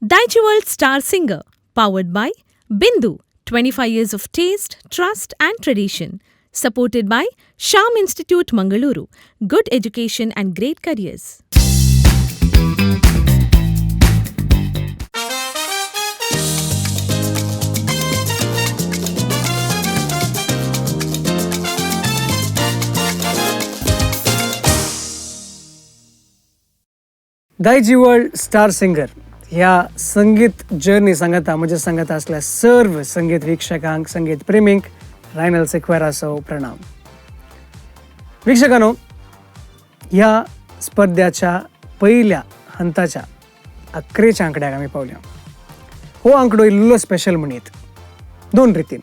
Daijiworld Star Singer, powered by Bindu, 25 years of taste, trust and tradition. Supported by Sham Institute Mangaluru, good education and great careers. Daijiworld star singer ह्या संगीत journey सांगता म्हजे सांगता असल्या सर्व संगीत वीक्षकांक, संगीत प्रेमींक रायनल सिक्वेराचो प्रणाम. वीक्षकांनो, ह्या स्पर्ध्याच्या पयल्या हंताच्या अकरेच्या आंकड्याक आमी पावल्या. हो आंकडो इल्लो स्पेशल म्हणयत दोन रितीन.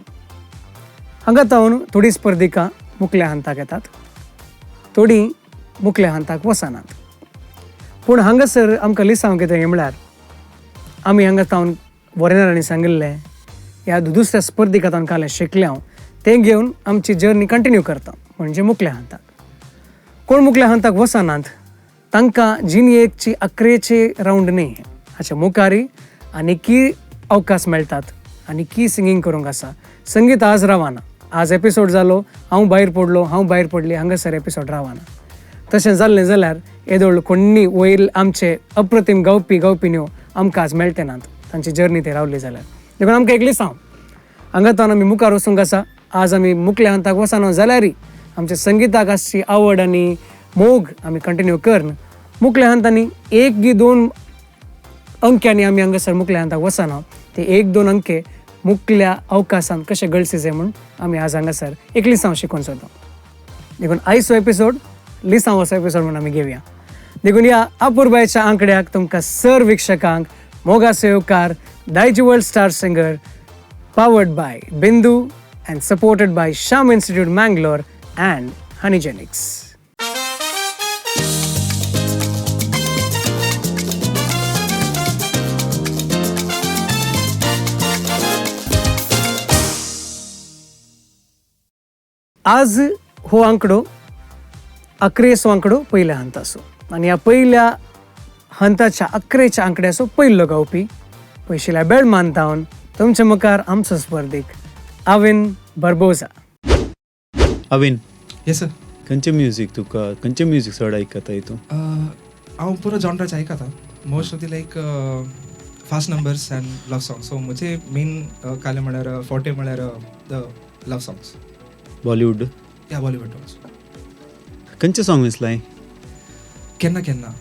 हांगा तावन थोडी स्पर्धिकां मुखल्या हंताक येतात, थोडी मुखल्या हंताक वचनात. पूण हांगासर आमकां लिसांव कितें म्हळ्यार आमी हांगा तावन वॉरेनरांनी सांगिल्लें ह्या दुसऱ्या स्पर्धिका तावन कालें शिकल्या हांव तें घेवन आमची जर्नी कंटिन्यू करता, म्हणजे मुखल्या हंताक. कोण मुखल्या हंताक वचनात तांकां जिणयेची अकरेचे रावंड न्ही, हाच्या मुखारी आनीकी अवकाश मेळटात आनी की सिंगींग करूंक आसा. संगीत आज रावना, आज एपिसोड जालो, हांव भायर पडलो, हांव भायर पडली, हांगासर एपिसोड रावना. तशें जाल्लें जाल्यार येदोळ कोण्णी वयर आमचे अप्रतीम गावपी गावपिन्यो आमकां आज मेळटे नात, तांची जर्नी ते रावली जाल्यार. देखून आमकां एक लिसांव हांगा तावन आमी मुखार वचूंक आसा. आज आमी मुखल्या हंताक वचना जाल्यारय आमच्या संगिताक आसची आवड आनी मोग आमी कंटिन्यू करून मुखल्या हंतांनी एक गी दोन अंक्यांनी आमी हांगासर मुखल्या हंताक वचना, ते एक दोन अंके मुखल्या अवकाशान कशे गळसी जाय म्हूण आमी आज हांगासर एक लिसांव शिकोवन सोदता. देखून आयचो एपिसोड लिसांव असो एपिसोड म्हूण आमी घेवया. देखून ह्या अपुरबायच्या आंकड्याक तुमकां सर वीक्षकांक मोगाचो येवकार. Daijiworld star singer, powered by Bindu and supported by Sham Institute Mangalore and Honeygenics. आज हो आंकडो अकरेचो आंकडो पयल्या हंताचो आनी ह्या पयल्या हंताच्या अकरेच्या आंकड्याचो पयलो गावपी पयशिल्या बेळमान तावन तुमच्या मुखार आमचो स्पर्धीक अविन बर्बोजा. अविन. Yes sir. खंयचें म्युजीक तुका, खंयचें म्युजीक चड आयकताय तूं? हांव पुरो जॉनराचे आयकता. Most of the like fast numbers and love songs. So म्हजे मेन काले म्हळ्यार फोर्टे म्हळ्यार the love songs. Bollywood? या बॉलिवूड ऑल्सो. खंयचें सॉंग दिसलाय? केन्ना केन्ना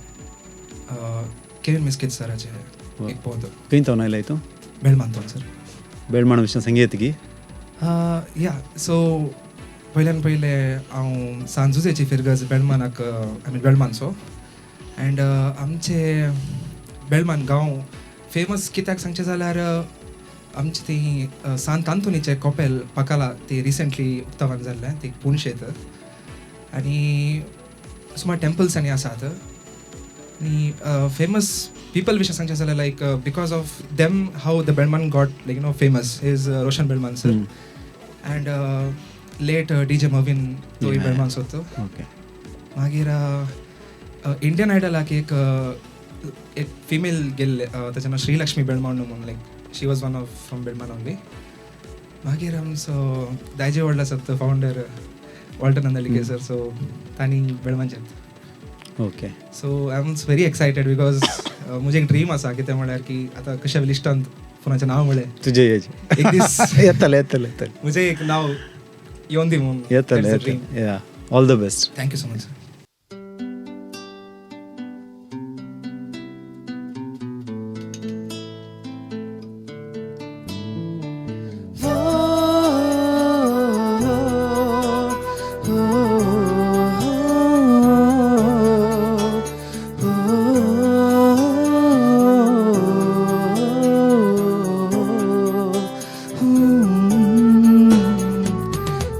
केविन मिस्कित सराचें एक पोवतो. खंय तावन आयलाय तूं? बेळमान तावन सर. बेळमाण विशयान सांगयत की? या सो पयल्यान पयलें हांव सांजुजेची फिरगज बेळमानाक, I mean बेळमानचो. अँड आमचे बेळमान गांव फेमस कित्याक सांगचें जाल्यार आमची ती सांत आंतोनीचें कॉपेल पाकाला ती रिसेंटली उक्तावन जाल्लें, ती पुणशेत आनी सुमार टेम्पल्स आनी आसात. आनी फेमस पिपल विशय सांगचें जाल्यार like because of them how the Belman got like you know famous is Roshan Belman sir and late D J Mervin तोय बेळमानचो तो. मागीर इंडियन आयडलाक एक एक फिमेल गेल्ले ताचें नांव श्रीलक्ष्मी बेळमान म्हणून, like she was one of from Belman only. मागीर आमचो दायजे व्हडलो आसा तो फावंडर वॉल्टर नंदलिके सर, सो तांणी बेळमानचे. Okay. So I am very excited because म्हजें एक ड्रीम आसा कितें म्हळ्यार की आतां कशें लिस्टांत फोनाचें नांव म्हळें तुजें एक दीस येतलें येतलें येतलें म्हजें एक नांव येवन दी म्हणून. येतलें येतलें. या, all the best. Thank you so much sir.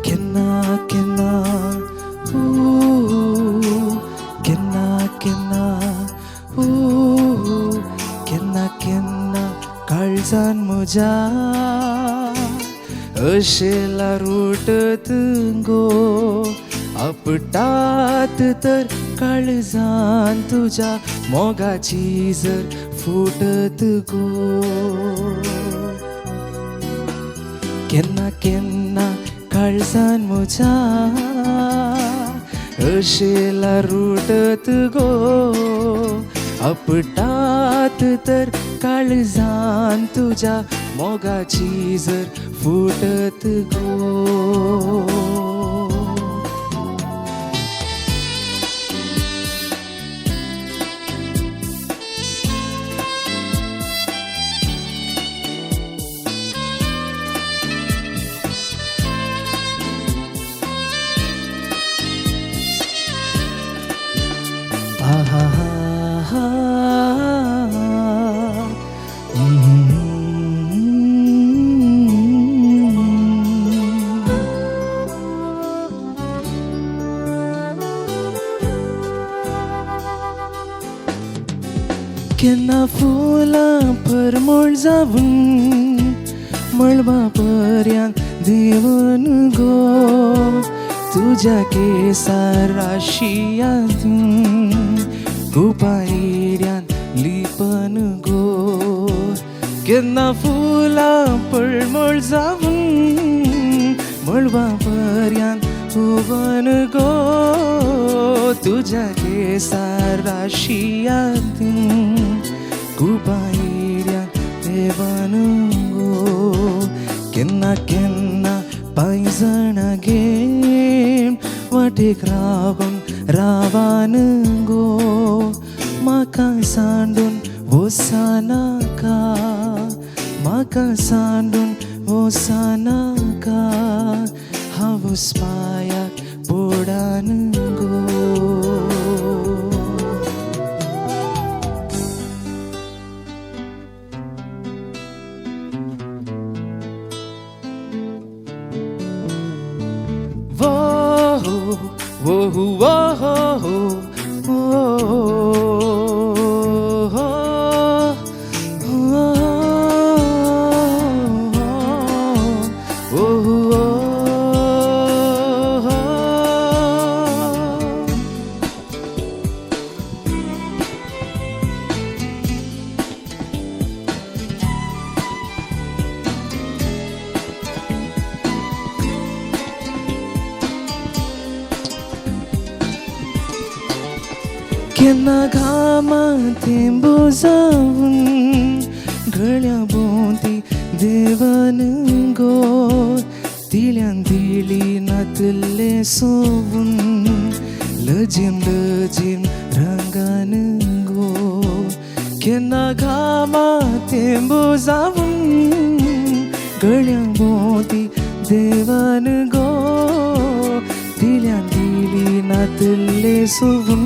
केन्ना केन्ना केन्ना केन्ना केन्ना केन्ना काळजान म्हज्या अशेला रुटत गो आपटात तर काळजान तुज्या मोगाची जर फुटत गो. केन्ना केन्ना काळजान म्हज्या अशेला रुटत गो, आपटात तर काळजान तुज्या मोगाची जर फुटत गो. केन्ना फुलां परमळ जावन मळबा पर्यांत देवन गो, तुज्या केसार राशियांत कुपां लिपन गो. केन्ना फुलां परमळ जावन मळबा पर्यांत देवन गो, तुज्या केसार राशियांत कुपां देवन गो. केन्ना केन्ना पांयजणां घेवन वाटेक रावन रावान गो, म्हाका सांडून वचनाका, म्हाका सांडून वचनाका, हांव पांयाक पडान गो. Whoa, whoa, whoa, whoa, whoa. केन्ना घामा थेंबो जावन गळ्या भोंवती देवन गो, तिळ्यान दिली नातले सोवून लजेन लजेन रंगान गो. केन्ना घामा थेंबो जावन गळ्या भोंवती देवन गो, तिळ्यान दिली नातले सोवून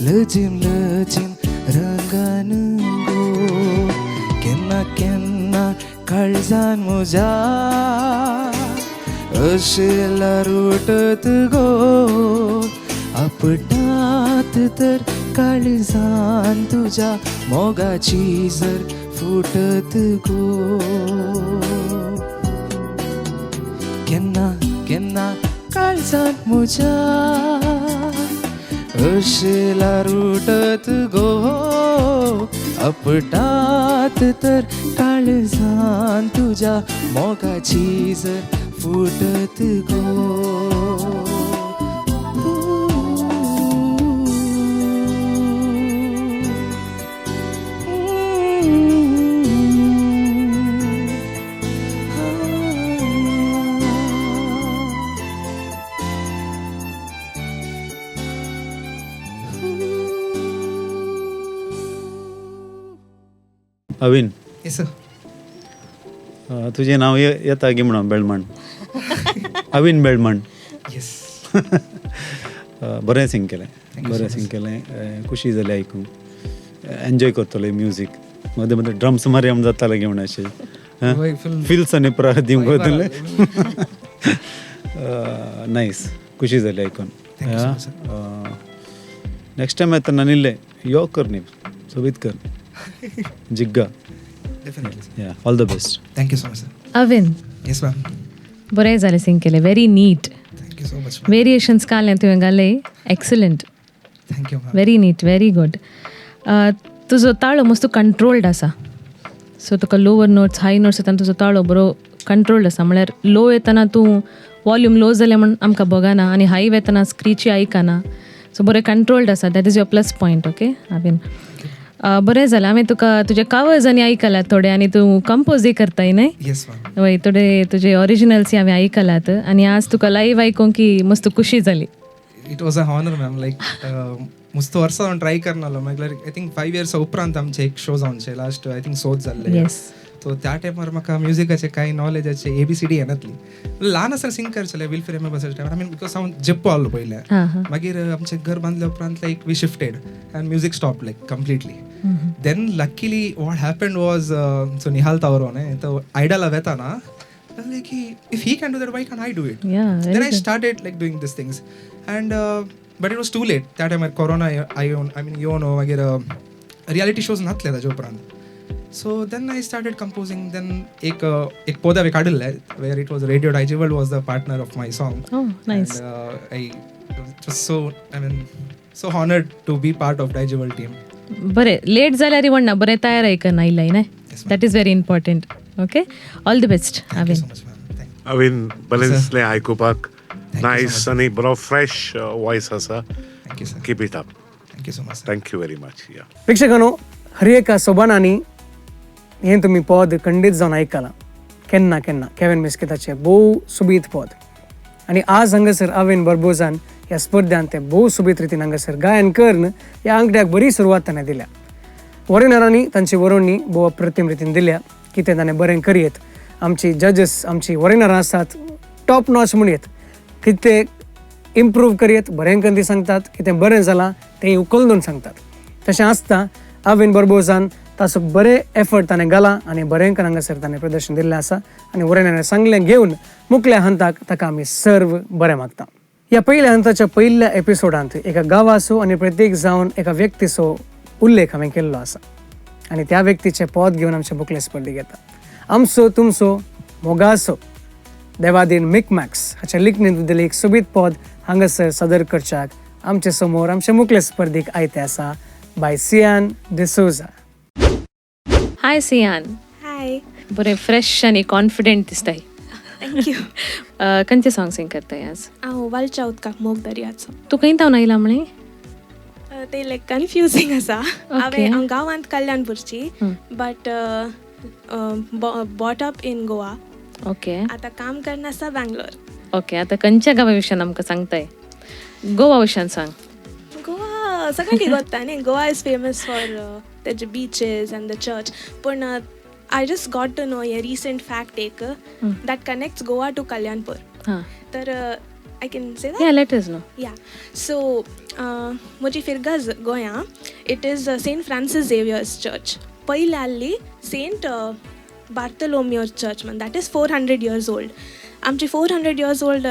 लजीम लजीम रंगान गो. केन्ना केन्ना काळजान म्हज्या अशेला रुटत गो, आपटात तर काळजान तुज्या मोगाची जर फुटत गो. केन्ना केन्ना काळजान म्हज्या अशेला रुटत गो, आपटात तर काळजान तुज्या मोगाची जर फुटत गो. अविन. Yes sir. तुजें नांव येता गी म्हणून बेळमण, अविन बेळमण. येस. बरें सिंग केलें, बरें सिंग केलें, खुशी जाली आयकूंक. एन्जॉय करतले म्युजीक, मदें मदें ड्रम्स मारया म्हण जातालें गे म्हण अशें फिल्स आनी पुरा दिवंक वतलें. नायस, खुशी जाली आयकून. नेक्स्ट टायम येतना न्ही यो कर न्ही, सोबीत कर जिग्गा. Definitely. Yeah, all the best. Thank you so much, sir. Avin. Yes, ma'am. बरें जालें सिंग केलें, very neat. Thank you so much. Variations काडलें तुवें घालें, excellent. Thank you ma'am. Very neat, very good. तुजो ताळो मस्त कंट्रोल्ड आसा. सो तुका लोवर नोट्स हाय नोट्स येतना तुजो ताळो बरो कंट्रोल्ड आसा, म्हळ्यार लो येतना तूं वॉल्यूम लो जालें म्हण आमकां बगाना आनी हाय वेतना स्क्रिची आयकना. सो बरें कंट्रोल्ड आसा, that is your plus point. Okay हांवें बरें जालें, हांवें तुका तुजे कवर्स आनी आयकल्यात थोडे आनी तूं कंपोजूय करताय न्हय? येस मॅम. वय, थोडे तुजे ओरिजिनल्स हांवें आयकल्यात आनी आज तुका लायव्ह आयकूंक की मस्त खुशी जाली. It was a honour ma'am. Like मस्त वर्सां हांव ट्राय करनालो, मागीर I think 5 years उपरांत आमचे एक शो जावचे लास्ट I think सोद जाल्ले. येस. सो त्या टायमार म्हाका म्युजिकाचे कांय नॉलेजाचे ABCD येनातली. ल्हान आसतना सिंग करचेले विल्फ्रेड एम बसाच्या टायमार, I mean because हांव जेप्पो आहलो पयलें. मागीर आमचें घर बांदल्या उपरांत like we shifted and music stop like completely. Then luckily what happened was, so Nihal Tavro न्ही तो आयडला वेताना like if he can do that why can I do it. Then I started like doing this things and but it was too late. त्या टायमार corona येवन I mean येवन मागीर reality shows नातले ताजे उपरांत. So then I started composing. Then एक एक पद हांवें काडिल्लें where it was radio Daijiworld was the partner of my song. Nice. I was so I mean so honoured to be part of Daijiworld team. बरें, late जाल्यार म्हणना, बरें तयार आयकन आयलाय न्हय, that is very important. Okay, all the best. हांवें बरें दिसलें आयकुपाक, नायस आनी बरो फ्रेश वॉयस आसा. Thank you sir. Keep it up. Thank you so much. Thank you very much. या प्रेक्षकांनो, हर एका सोबानांनी हें तुमी पद खंडीत जावन आयकलां केन्ना केन्ना केविन मिस्किताचें भोव सुबीत पद आनी आज हांगासर आवेन बर्बोजान ह्या स्पर्ध्यान तें भोव सुबीत रितीन हांगासर गायन करून ह्या आंकड्याक बरी सुरवात ताणें दिल्या. वॉरेनरांनी तांची वरोवणी भोव अप्रतीम रितीन दिल्या, कितें ताणें बरें करयेत. आमची जजस आमची वॉरेनरां आसात टॉप नॉच म्हणयेत, कितें इम्प्रूव करयेत बरें करून ती सांगतात, कितें बरें जालां तें उखलून सांगतात. तशें आसता आवेन बर्बोजान ताचो बरें एफर्ट ताणें घाला आनी बरें करून हांगासर ताणें प्रदर्शन दिल्लें आसा आनी वॉरेनरान सांगलें घेवन मुखल्या हंताक ताका आमी सर्व बरें मागता. ह्या पयल्या हंताच्या पयल्या एपिसोडांत एका गांवाचो आनी प्रत्येक जावन एका व्यक्तीचो उल्लेख हांवें केल्लो आसा आनी त्या व्यक्तीचें पद घेवन आमचे मुखले स्पर्धेक येता. आमचो तुमचो मोगाचो देवादीन मिकमॅक्स हाच्या लिखणेंत दिल्लें एक सोबीत पद हांगासर सादर करच्याक आमचे समोर आमचे मुखले स्पर्धेक आयते आसा बाय सियान डिसोजा. हाय सियान. हाय. बरें फ्रेश आनी कॉन्फिडंट दिसताय. Thank you. खंयचें सॉंग सिंग करताय आज? हांव वालच्या उदकाक मोग दर्याचो. तूं खंय थावन आयला म्हळें? ते लायक कन्फ्युजींग आसा. हांवें हांव गांवांत कल्याणपूरची but brought up in Goa. Okay. आतां काम करना आसा बेंगलोर. ओके, आतां खंयच्या गांवा विशयान आमकां सांगताय? गोवा विशयान सांग. गोवा सगळ्यांक गोत्ता न्ही, गोवा is famous for तेजे बिचीस अँड the church. पूण I just got to know a recent fact एक that connects Goa to Kalyanpur. तर I can say that? Yeah, let us know. Yeah. So, म्हजी फिरगज गोंया, it is Saint Francis Xavier's church. पयले आहली Saint बार्तलोमियोज church म्हण, that is 400 years old. आमची 400 years old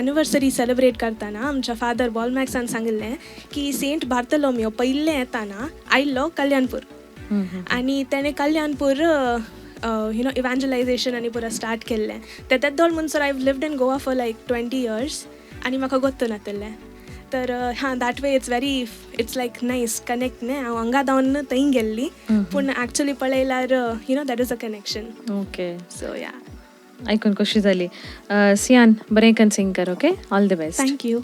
anniversary celebrate करतना आमच्या father बॉलमॅक्सान सांगिल्लें की सेंट बार्तलोमियो पयलें येताना आयिल्लो कल्याणपूर आनी तेणें कल्याणपूर you know इव्हँजलायझेशन आनी पुरो स्टार्ट केल्लें. ते तेदोळ म्हणसर I lived in Goa for like 20 years आनी म्हाका गोत्त नातिल्लें. तर हां, that way it's very it's like nice connect न्ही. हांव हांगा धांवन थंय गेल्ली पूण एक्चुअली पळयल्यार you know that is a connection. Okay, so yeah, आयकून खोशी जाली. सियान, बरें कन सिंग कर. Okay, all the best. Thank you.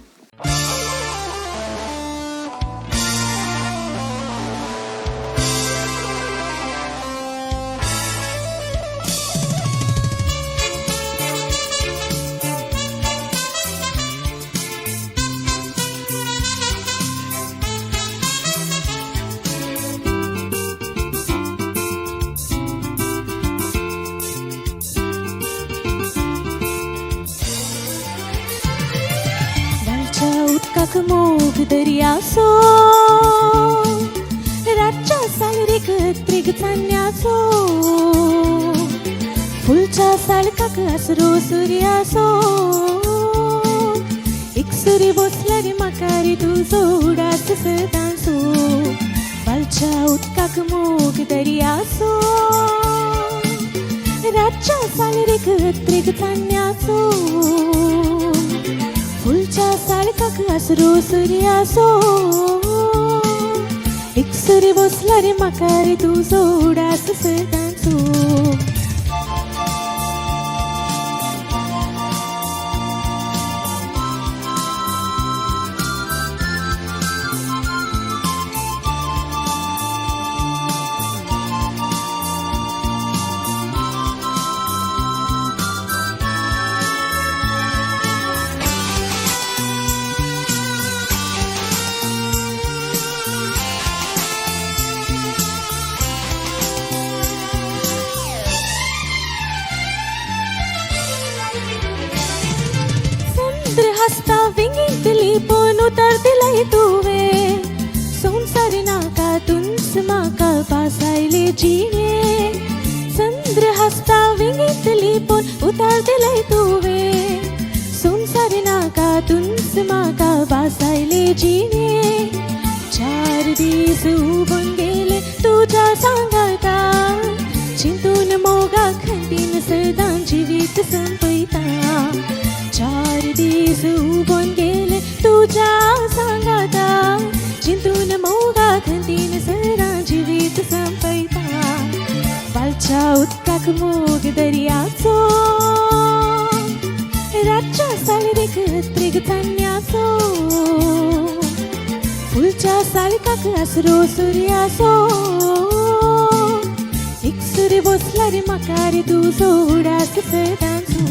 मोग दर्याचो रातच्या सालरीक त्रिग चान्न्याचो फुलच्या साळकाक आसरो सुर्याचो एकसुरी बसल्यार म्हाका रे तुजो उडास सदांचो वालच्या उदकाक मोग दर्याचो रातच्या सालरीक त्रिग चान्न्याचो फुलच्या साळकाक आसरो सुर्याचो एक एकसुरी बसला रे म्हाका रे तुजो उडास सदांचो. हसता विंगींतली पोन उतर दिलय तुवें, संवसार नाका तुंच म्हाका पासायले जिणे. चंद्र हसता विंगींतली पोन उतर दिलय तुवें, संवसार नाका तुंच म्हाका पासायले जिणे. चार दीस उबून गेले तुज्या सांगाता, चिंतून मोगा खंतीन सदां जिवीत संपयता. चार दीस उबून गेले तुज्या सांगाता, चिंतून मोगा खंतीन सदां जिवीत संपयता. वालच्या उदकाक मोग दर्याचो, रातच्या साळरेक अत्रेक चान्न्याचो, फुलच्या साळकाक आसरो सुर्याचो. एकसुरी बसला रे म्हाका रे तुजो उडास सदांचो.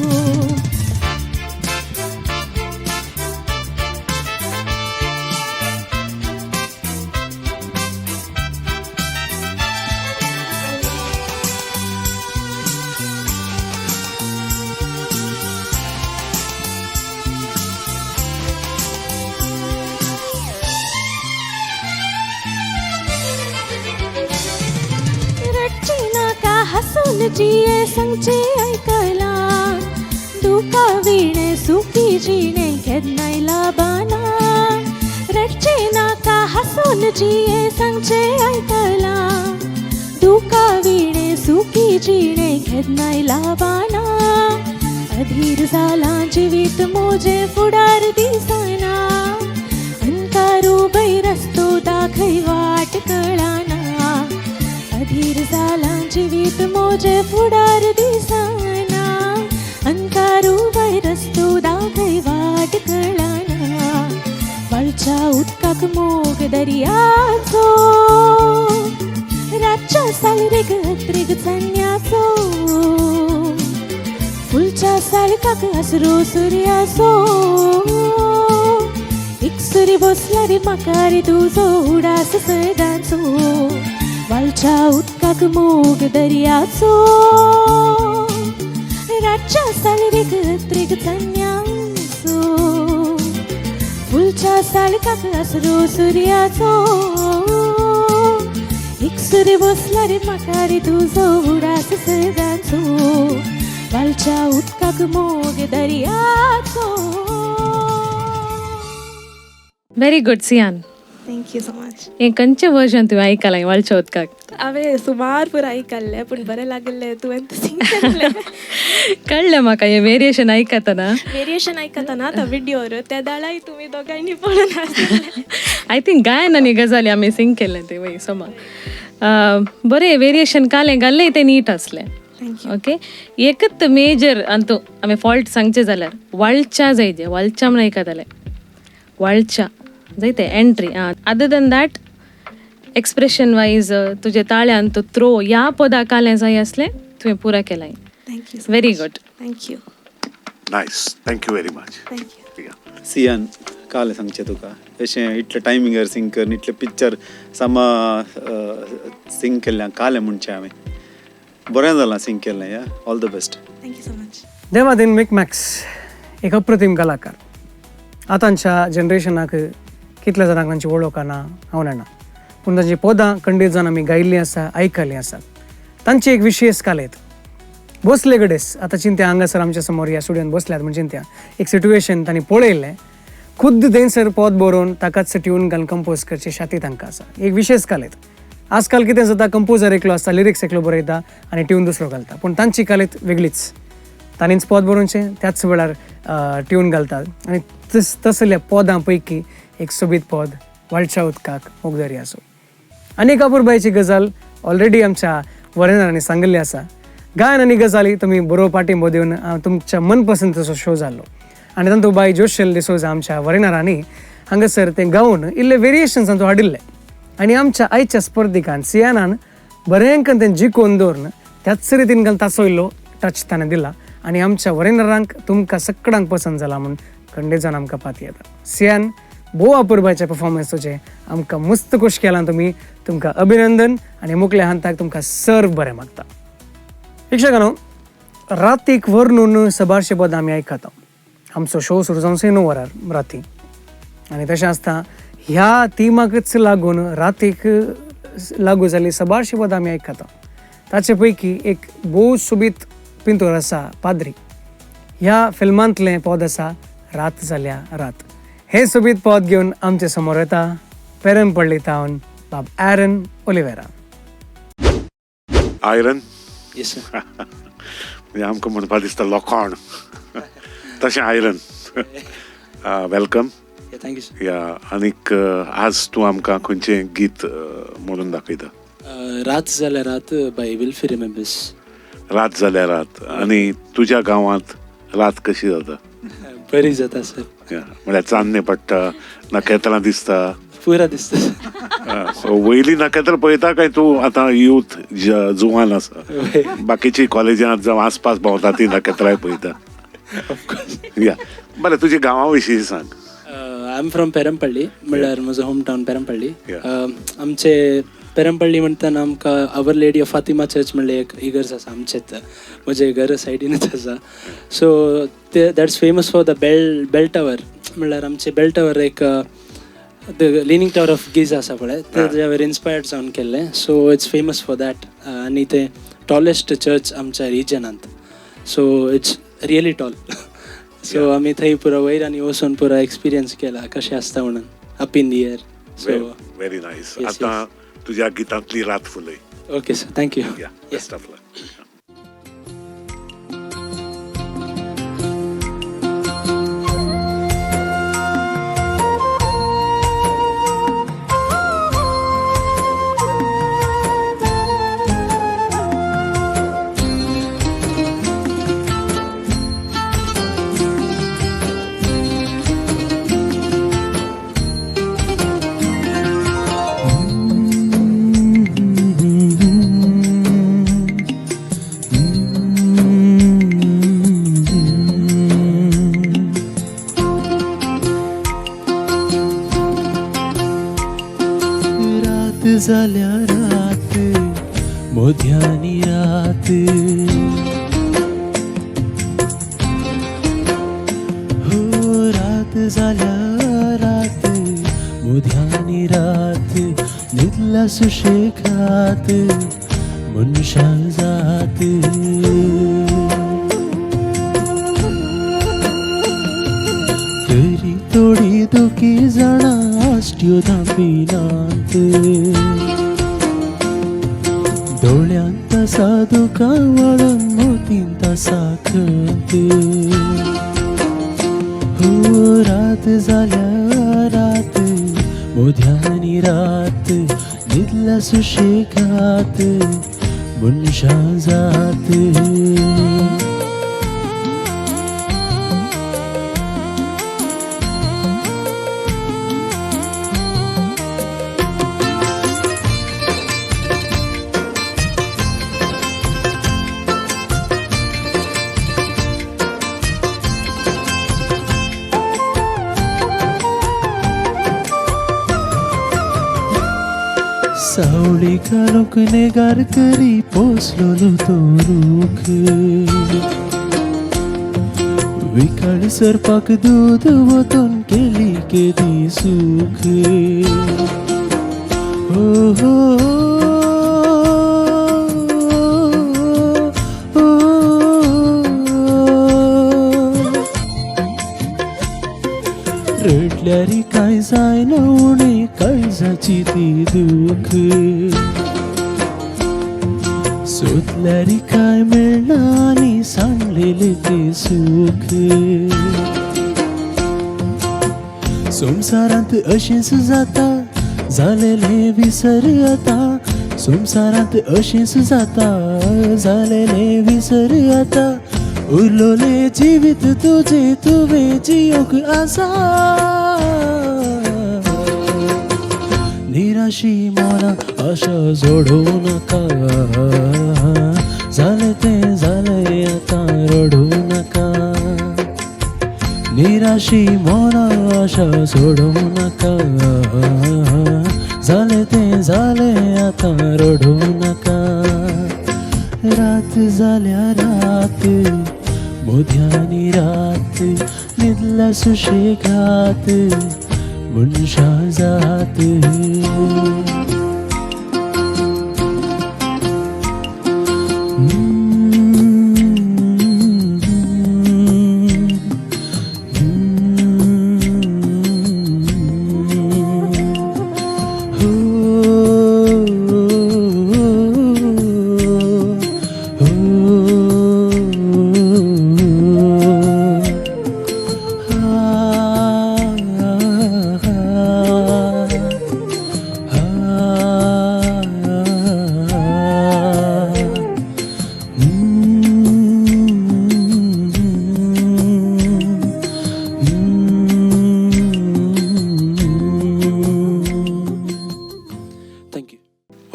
जिये सांगचे ऐकला, दुका विणे सुखी जिणे केन्नाय लाबाना. रडचे नाका हसून जिये सांगचे ऐकला, दुका विणे सुखी जिणे केन्नाय लाबाना. अधीर जाला जिवीत मोजे फुडार दिसना, अंकारू बैरस्तो दाखय वाट कळना. अधीर जाला जिवीत मोजे फुडार दिसना, अंकारू बैरस्तो दाखय वाट कळना. वालच्या उदकाक मोग दर्याचो, रातच्या साळरेक अत्रेक चान्न्याचो, फुलच्या साळकाक आसरो सुर्याचो. एकसुरी बसला रे म्हाका रे तुजो उडास सदांचो, वालच्या उदकाक मोग दर्याचो, रातच्या साळरेक अत्रेक चान्न्याचो, फुलच्या साळकाक आसरो सुर्याचो. एकसुरी बसला रे म्हाका रे तुजो उडास सदांचो, वालच्या उदकाक मोग दर्याचो. Very good Sian. Thank you so much. हें खंयचें वर्जन तुवें आयकलां वालच्या उदकाक? हांवें सुमार पुरो आयकल्लें पूण बरें लागलें तुवें सिंग केल्लें. कळ्ळें म्हाका हें वेरिएशन आयकतना. वेरिएशन आयकतना आतां विडियोर त्या दाळाय तुमी दोगांयनी पळोवन आसलें. I think गायन आनी गजाली आमी सिंग केल्लें तें वय सोमा. बरें वेरिएशन कालें घाल्लें तें नीट आसलें. ओके, एकच मेजर अंतू आमी फॉल्ट सांगचें जाल्यार वालच्या जायजे, वालच्या म्हण आयकतालें, वालच्या जायते entry. Other than that expression wise तुजे ताळ्यान तो थ्रो ह्या पदा कालें जाय आसलें तुवें पुरा केलां. Thank you. Very good. Thank you. Nice. Thank you very much. Thank you. Sian कालें सांगचें तुका अशें इतलें टायमिंगार सिंग कर, इतलें पिक्चर सामा सिंग केल्लें कालें म्हणचें हांवें बरें जालां सिंग केल्लें. या all the best. Thank you so much. Demadin Micmacs एक अप्रतीम कलाकार. आतांच्या जनरेशनाक कितल्या जाणांक तांची वळख ना हांव जाणा, पूण तांची पदां खंडीत जाण आमी गायिल्लीं आसा, आयकल्लीं आसात. तांची एक विशेष कालेत बसले कडेच आतां चिंत्या हांगासर आमच्या समोर ह्या स्टुडियोन बसल्यात म्हण चिंत्या एक सिट्युएशन तांणी पळयल्लें, खुद्द थंयसर पद बरोवन ताकाच ट्यून घालून कंपोज करची शाती तांकां आसा. एक विशेष कालेत. आजकाल कितें जाता, कंपोजर एकलो आसता, लिरिक्स एकलो बरयता आनी ट्यून दुसरो घालता, पूण तांची कालेत वेगळीच. तांणीच पद बरोवचें, त्याच वेळार ट्यून घालतात आनी तसल्या पदां पैकी एक सोबीत पद वाळच्या उदकाक मोगदरी आसो. आनी एक अपुरबायेची गजाल ऑलरेडी आमच्या वरेनरांनी सांगिल्ली आसा. गायन आनी गजाली तुमी बरो पाठिंबो दिवन तुमच्या मनपसंतीचो शो जाल्लो आनी तातूंत बाय जोशल डिसोजा आमच्या वरेनरांनी हांगासर तें गावन इल्ले वेरिएशन्स तातूंत हाडिल्ले आनी आमच्या आयच्या स्पर्धिकान सियानान बरें करून तें जिखोवन दवरून त्याच रितीन घालून ताचो इल्लो टच ताणें दिला आनी आमच्या वरेनरांक तुमकां सगळ्यांक पसंत जाला म्हूण खंडीत जावन आमकां पाती येता. सियान भोव अपुरबायचे परफॉर्मन्स तुजें आमकां मस्त खोश केलां तुमी, तुमकां अभिनंदन आनी मुखल्या हांताक तुमकां सर्व बरें मागता. प्रेक्षकांनो, रातीक व्हरून सबारशे पदां आमी आयकता. आमचो शो सुरू जावन 9 वरार राती आनी तशें आसता ह्या तिमाकच लागून रातीक लागू जाल्ली सबारशे पदां आमी आयकता. ताचे पैकी एक भोव सोबीत पिंतोर आसा पाद्री. ह्या फिल्मांतलें पद आसा रात जाल्या रात. हें सोबीत पद घेवन आमचे समोर येता पेरमपल्ली तावन बाब Aaron Oliveira. Iron? Yes sir. म्हणजे आमकां म्हणपा दिसता लोखण, तशें iron. Welcome. Thank you sir. या आनीक आज तूं आमकां खंयचें गीत म्हणून दाखयता? रात जाल्या रात बाय विल्फी रिमेम्बर्स. रात जाल्या रात. आनी तुज्या गांवांत रात कशी जाता? बरी जाता सर. म्हळ्यार चान्नें पडटा, नखेत्रां दिसता? पुरा दिसता. सो वयली नखेत्रां पळयता काय तूं आतां यूथ जुवान आसा, बाकीची कॉलेजांत जावं आसपास भोंवता ती नखेत्रांय पळयता? या बरें, तुज्या गांवा विशीं सांग. I am from Perampalli, म्हणल्यार म्हजो होम टावन पेरमपल्ली. आमचे पेरमपल्ली म्हणटना आमकां our lady of Fatima church म्हणल्यार एक इगर्ज आसा आमचेच, म्हजें घर सायडीनूच आसा. सो ते that's famous for the bell tower. म्हणल्यार आमचे बेल टावर एक the leaning tower of Giza आसा पळय, तेज्यावर इन्स्पायर्ड जावन केल्लें. So it's famous for that. आनी तें टॉलेस्ट चर्च आमच्या रिजनांत, so it's really tall. So आमी थंय पुरो वयर आनी वचून पुरो एक्सपिरियन्स केला कशें आसता म्हणून up in the air. So very nice. आतां तुज्या गितांतली रात फुलय. Okay sir, thank you. Best of luck. जाल्या रात मोध्यानी रात, हो रात जाल्या रात मोध्यानी रात, न्हिदला सुशेगात मनशां जात. तरी थोडी दुखी जाणां आश्ट्यो धांपिनात, दोळ्यांत आसा दुकां वळून मोतींत आसा खंत. हो रात जाल्या रात मोध्यानी रात, न्हिदला सुशेगात मनशां जात. सावळी घालूंक नेगार करी पोसलोलो तो रूख, विखाळ सरपाक दूद वतून केली केदी सूख. हो हो रडल्यार कांय जायना उणें काळजाची ती दूख, सोदल्यार कांय मेळना आनी सांडलेलें तें सूख. संवसारांत अशेंच जाता जालेलें विसर आतां संवसारांत अशेंच जाता जालेलें विसर आतां उरलोलें जिवीत तुजें तुवें जियोंक आसा निराशी मना आशा जोडूं नाका जालें तें जालें आतां रडूं नाका निराशी मना आशा सोडूं नाका जालें तें जालें आतां रडूं नाका रात जाल्या रात मोद्यानी रात न्हिदल्या सुशेगात मनशां जात Thank you.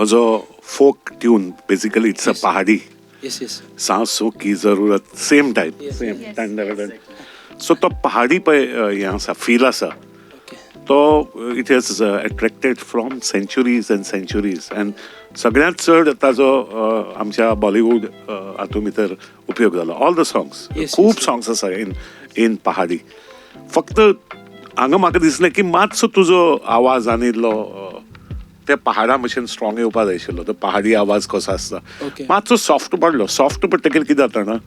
जो folk tune, basically it's a pahadi. Yes, yes. सांसों की जरूरत, सेम टाइप, सेम. सो तो पहाडी पळय हें आसा, फील आसा, तो it has attracted from centuries and centuries and सगळ्यांत चड ताजो आमच्या बॉलिवूड हातूंत भितर उपयोग जाला. ऑल the songs, खूब सॉंग्स आसा इन इन पहाडी. फक्त हांगा म्हाका दिसलें की मातसो तुजो आवाज आनी इल्लो त्या पहाडा भशेन स्ट्रॉंग येवपा जाय आशिल्लो. तो पहाडी आवाज कसो आसता, मातसो सॉफ्ट पडलो. सॉफ्ट पडटकीर कितें जाता ना,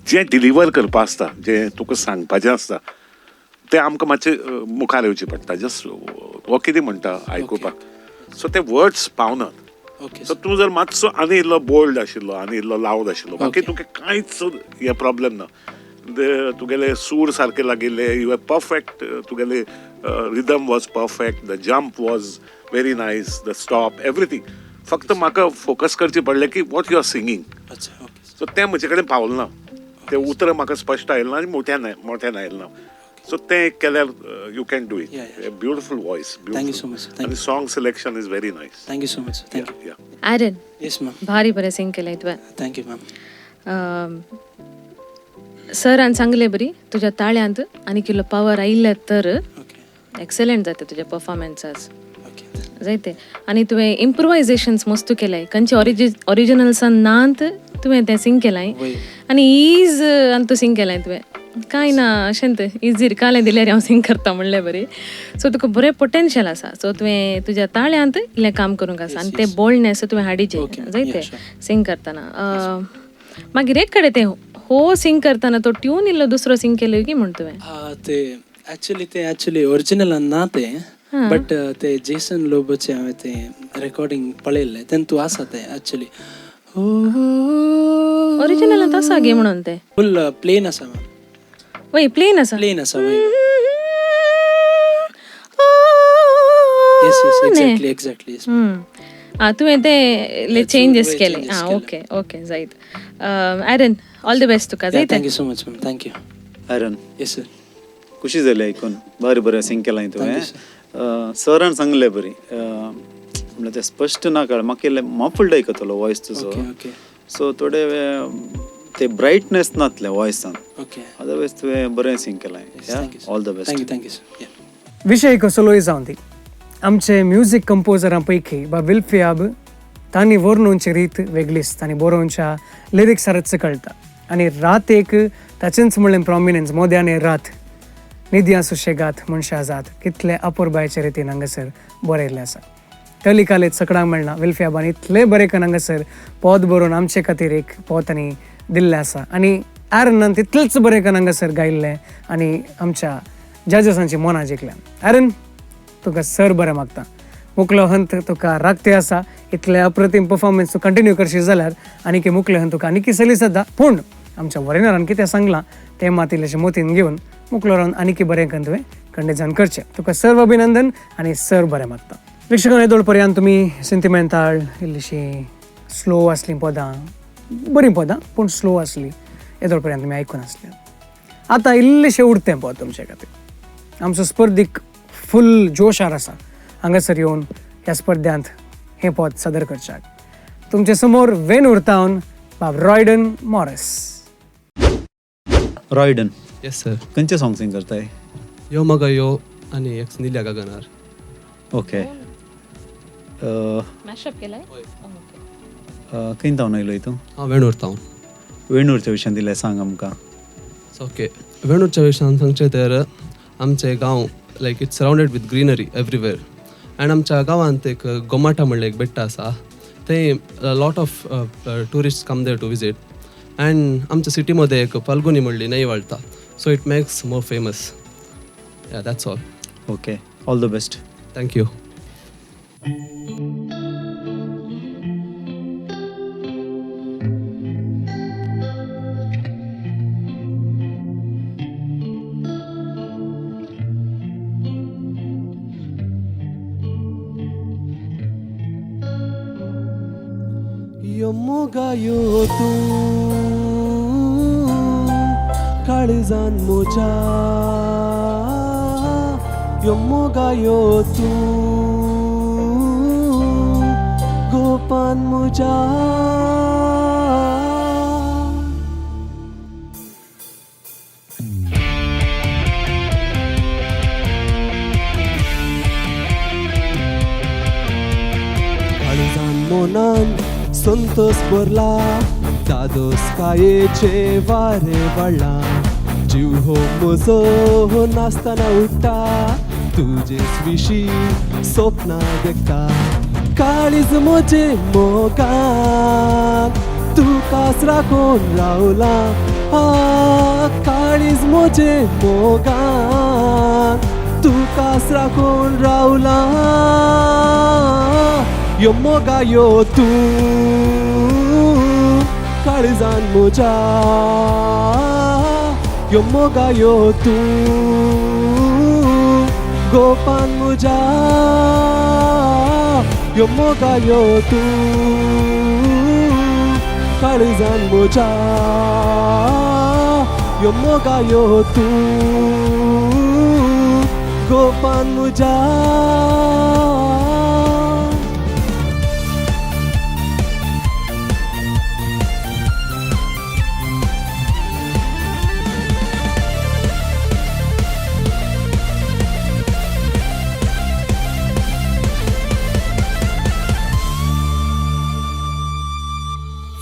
जें डिलिव्हर करपा आसता, जें तुका सांगपाचें आसता, तें आमकां मातशें मुखार येवचें पडटा. जस्ट हो कितें म्हणटा आयकुपाक, सो ते वर्ड्स पावनात. सो तूं जर मातसो आनी इल्लो बोल्ड आशिल्लो, आनी इल्लो लावड आशिल्लो, बाकी तुका कांयच हें प्रॉब्लेम ना. तुगेले सूर सारके लागिल्ले, you are perfect, तुगेले rhythm was perfect, the jump was very nice, the stop, everything. फक्त म्हाका फोकस करचें पडलें की what you are singing. So तें म्हजे कडेन पावलें ना, तें उतरां म्हाका स्पश्ट आयलें ना आनी मोठ्यान आयलें ना. सो तें एक केल्यार you can do it. Beautiful voice, thank you so much. आनी song selection is very nice. Thank you so much. Thank you. Aaron. Yes ma'am. भारी बरें सिंग केलें तुवें. Thank you ma'am. सरान सांगलें बरी तुज्या ताळ्यांत आनी किल्लो पावर आयिल्ले तर एक्सलंट जाता तुजें परफॉर्मन्स आज जायते. आनी तुवें इम्प्रोवायजेशन्स मस्त केलें, खंयचे ओरिजिनल्सान नात तुवें तें सिंग केलां आनी is आनी तूं सिंग केलां तुवें, कांय ना अशें इजीर कालें दिल्यार हांव सिंग करता म्हणलें बरी. सो तुका बरें पोटेन्शियल आसा. सो तुवें तुज्या ताळ्यांत इल्लें काम करूंक आसा आनी तें बोल्डनेस तुवें हाडीचें जायते सिंग करतना. मागीर एक कडेन तें हो सिंग करतना तो ट्यून इल्लो दुसरो सिंग केलो की म्हण तुवें? ते एक्चुअली ते एक्चुअली ओरिजिनल ना तें, बट ते जेसन लोबोचे हांवें तें रेकॉर्डिंग पळयल्लें तेन्ना तूं आसा तें एक्चुअली ओरिजिनल आसा गे म्हणून तें फूल प्लेन आसा मॅम. वय प्लेन आसा, प्लेन आसा वय. Yes yes, exactly exactly. आं तुवें तें चेंजीस केले. आं ओके ओके जायत. आयरन, ऑल the best तुका. जायत. Thank you so much ma'am. Thank you Aaron. Yes sir. खुशी जाली आयकून, बरें बरें सिंग केलां तुवें. सरान सांगलें बरी, म्हणल्यार तें स्पश्ट ना कळ म्हाका, इल्लें मफल्ड आयकतलो वॉयस तुजो. सो थोडे ते ब्रायटनेस नातलें वॉयसान, अदरवायज तुवें बरें सिंग केलां. All the best. Thank you. Thank you sir. विशय कसलोय जावं दी, आमचे म्युजीक कंपोजरां पैकी बा विल्फियाब तांणी वर्णूंची रीत वेगळीच, तांणी बरोवच्या लिरिक्सारच कळटा. आनी रात एक ताचेंच म्हणलें प्रॉमिनन्स, मोद्याने रात निदया सुशेगात मनशा जात कितले अपुरबायचे रितीन हांगासर बरयल्लें आसा. कली कालेत सकडांक मेळना विल्फियाबान इतलें बरें करून हांगासर पद बरोवन आमचे खातीर एक पद तांणी दिल्लें आसा. आनी आरनान तितलेंच बरें करून हांगासर गायिल्लें आनी आमच्या जजसांची मनां जिखल्यां. आरन, तुका सर बरें मागता, मुकलो हंत तुका राखते आसा. इतले अप्रतीम परफॉर्मन्स तूं कंटिन्यू करशी जाल्यार आनीक मुकले हंत तुका आनीक सली सद्दां. पूण आमच्या वॉरेनरान कितें सांगलां तें मात इल्लेशें मोतीन घेवन मुकलो रावन आनीक बरें करून तुवें खंडीत जावन करचें. तुका सर्व अभिनंदन आनी सर बरें मागता. प्रेक्षकांनो, येदोळ पर्यंत तुमी सेंतिमेंताल इल्लीशी स्लो आसलीं पदां, बरीं पदां पूण स्लो आसली, येदोळ पर्यंत तुमी आयकून आसले. आतां इल्लेशें उरतें पद तुमचे खातीर. आमचो स्पर्धीक फूल जोशार आसा हांगासर येवन ह्या स्पर्ध्यांत हें पद सादर करच्याक. तुमचे समोर वेणूर तावन बाब रॉयडन मॉरिस. रॉयडन. Yes sir. खंयचें सॉंग सिंग करताय? यो मगा यो आनी एक निल्या गगनार. ओके. मॅशअप केलाय? खंय तावन आयलोय तूं? हांव वेणूर तावन. वेणूरच्या विशयान दिलें सांग आमकां. ओके, वेणूरच्या विशयान सांगचें तर आमचे गांव like it's surrounded with greenery everywhere and आमच्या गांवांत एक गोमाटा म्हणलें एक बेट्ट आसा, थंय lot of tourist come there to visit and आमच्या सिटीमध्ये एक फाल्गुनी म्हणली न्हंय व्हाळटा, so it makes more famous. Yeah, that's all. Okay, all the best. Thank you. यो मोगा यो तूं काळजान मोजा, यो मोगा यो तूं गोपान मोजा. काळजान मोनान संतोष भरला, दादोस कायेचे वारे वाडला, जीव हो म्हजो नासतना उठ्ठा, तुजेच विशीं स्वप्नां देखता, काळीज म्हजें मोगान तुकाच राखून रावलां, काळीज म्हजें मोगान तुकाच राखून रावलां. यो मोगा यो तूं काळजान म्हज्या, यो मोगा यो तूं गोपान म्हज्या, यो मोगा यो तूं काळजान म्हज्या, यो मोगा यो तूं गोपान म्हज्या.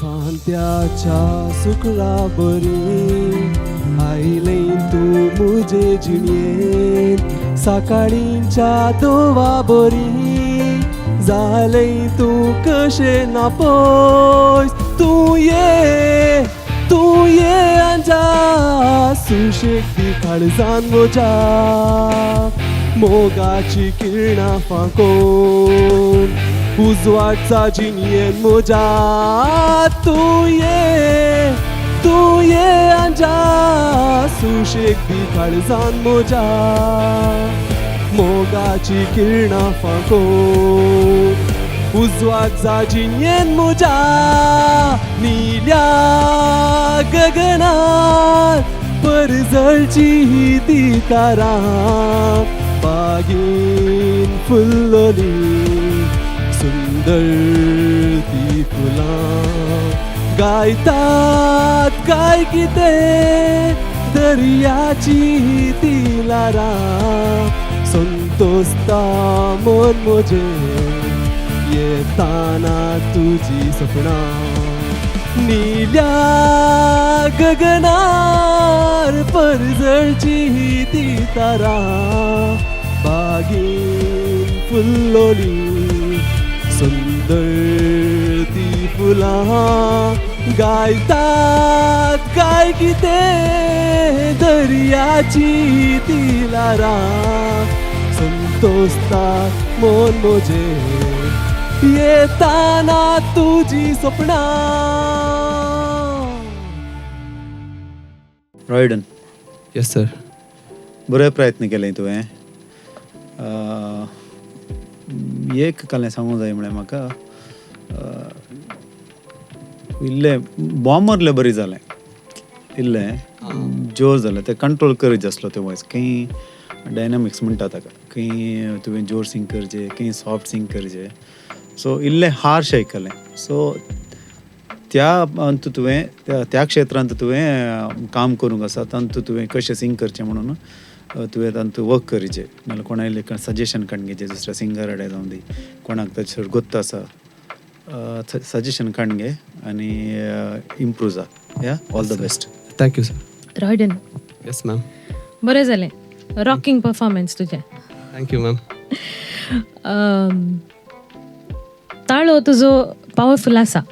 फांत्याच्या सुकरा बरी आयलें तूं म्हजे जिणेंत, सकाळींच्या दोवा बरी जालें तूं कशें ना पयस, तूं ये आंजा सुशेग दी काळजान म्हज्या, मोगाची किरणां फांकोवन उजवाडचा जिणेन म्हज्या, तूं ये आंजा सुशेग दी काळजान म्हज्या, मोगाची किरणां फांकोवन उजवाडचा जिणेन म्हज्या, निळ्या गगनार परजळची ती तारां बागेन फुल्लोली सुंदर ती फुलां, गायतात काय कितें दर्याची ती ल्हारां, संतोषता मन म्हजें येताना तुजी सपनां, निळ्या गगनार परजळची ती तारां बागेन फुल्लोली सुंदर ती फुलां, गायतात काय कितें दर्याची ती ल्हारां, संतोषता मन म्हजें येताना तुजी सपनां. रॉयडन. Yes sir. बरे प्रयत्न केले तुवें. एक कालें सांगूंक जाय म्हळ्यार म्हाका इल्लें बॉमरलें बरी जालें, इल्लें जोर जालें तें कंट्रोल करीत आसलो तें वॉयस. खंय डायनामिक्स म्हणटा ताका, खंय तुवें जोर सिंग करचें, खंय सॉफ्ट सिंग करचें. सो इल्लें हार्श आयकलें. सो त्या अंत तुवें त्या क्षेत्रांत तुवें काम करूंक आसा, तातूंत तुवें कशें सिंग करचें म्हणून तुवें तातूंत वर्क करचें. नाल्यार कोणाय सजेशन काडून घेवचें, दुसऱ्या सिंगर कडेन जावं दी, कोणाक ताचेर गोत्त आसा सजेशन काडून घे आनी इम्प्रूव जा. Yeah, all the best. Thank you sir. Royden. Yes ma'am. बरें जालें, रॉकिंग परफॉर्मन्स तुजें. Thank you ma'am. ताळो तुजो पावरफूल आसा,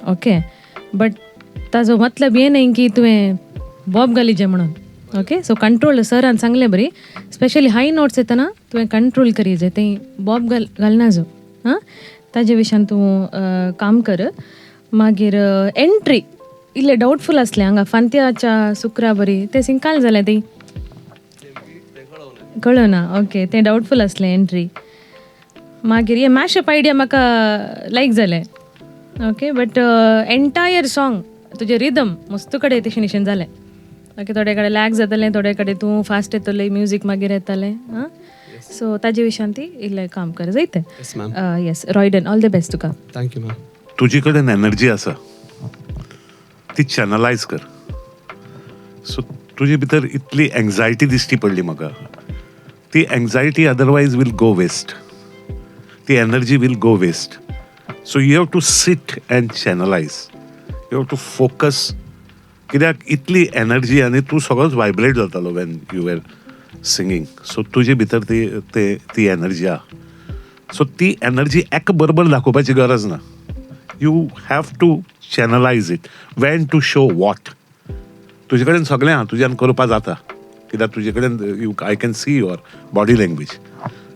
ओके, बट ताजो मतलब हें न्हय की तुवें बॉब घालीजे म्हणून. ओके, सो कंट्रोल सरान सांगलें बरी, स्पेशली हाय नोट्स येतना तुवें कंट्रोल करीजे, थंय बॉब घालना जो. हां, ताजे विशयान तूं काम कर. मागीर एंट्री इल्लें डावटफूल आसलें हांगा फांत्याच्या सुक्रा बरी तें सिंकाल जालें ती कळना. ओके, तें डावटफूल आसलें एंट्री. मागीर हे मॅशअप आयडिया म्हाका लायक जालें. ओके, बट एंटायर सॉंग तुजें रिदम मस्त कडेन तशें निशेन जालें. ओके, थोडे कडेन लॅग जातालें, थोडे कडेन तूं फास्ट येतलें, म्युजीक मागीर येतालें. आं, सो ताजे विशयान ती इल्लें काम कर जायतें. Yes Royden, all the best तुका. Thank you ma'am. तुजे कडेन एनर्जी आसा ती चॅनलायज कर. सो तुजे भितर इतली एंग्जायटी दिश्टी पडली म्हाका, ती anxiety otherwise will go waste, ती energy will go waste. So you have to sit and channelise, you have to focus. कित्याक इतली एनर्जी आनी तूं सगळोच वायब्रेट जातालो when you were singing. So तुजे भितर ती ती एनर्जी आहा. सो ती एनर्जी एक बरोबर दाखोवपाची गरज ना. You have to channelise it, when to show what. तुजे कडेन सगळें आहा, तुज्यान करपा जाता. कित्याक तुजे कडेन you I can see your body language.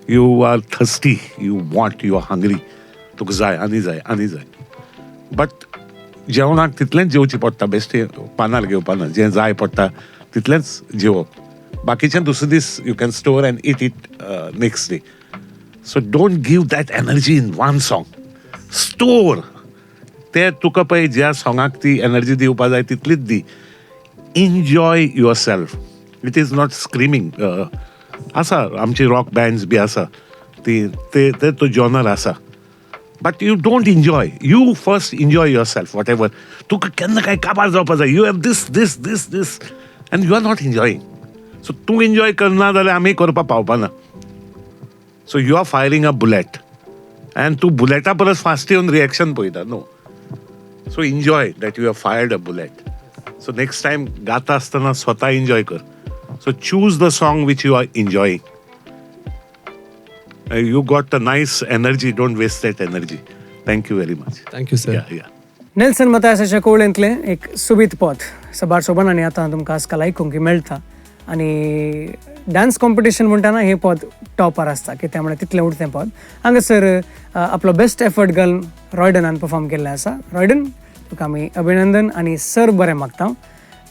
You are thirsty, you want, you are hungry, तुका जाय आनी जाय आनी जाय. बट जेवणाक तितलेंच जेवचें पडटा, बेश्टें पानार घेवपा ना, जें जाय पडटा तितलेंच जेवप, बाकीचें दुसरे दीस you can store and eat it next day. So don't give that energy in one song, store ते तुका पळय ज्या सॉंगाक ती एनर्जी दिवपा जाय तितलीच दी. Enjoy yourself, it is not screaming. आसा आमची रॉक बँड्स बी आसा ती ते तो जॉनर आसा, but you don't enjoy. You first enjoy yourself, whatever. तुका केन्ना काय काबार जावपा जाय, you have this this this this and you are not enjoying. So तूं एन्जॉय करना जाल्यार आमी करपाक पावपाना. So you are firing a bullet and तूं बुलेटा परस फास्ट येवन रिएक्शन पळयता. No, so enjoy that you have fired a bullet. So next time गाता आसतना स्वता एन्जॉय कर. So choose the song which you are enjoying. You got a nice energy, don't waste that energy. Thank you very much. Thank you sir. Yeah. Nelson मतायसाच्या कोवळेंतलें एक सुबीत पद सबार सोबन आनी आतां तुमकां आजकाल आयकूंक मेळटा. आनी डान्स कॉम्पिटिशन म्हणटाना हें पद टॉपार आसता, कित्याक म्हळ्यार तितलें उरतें पद. हांगासर आपलो बेस्ट एफर्ट घालून रॉयडनान परफॉर्म केल्लें आसा. रॉयडन, तुका आमी अभिनंदन आनी सर बरें मागता.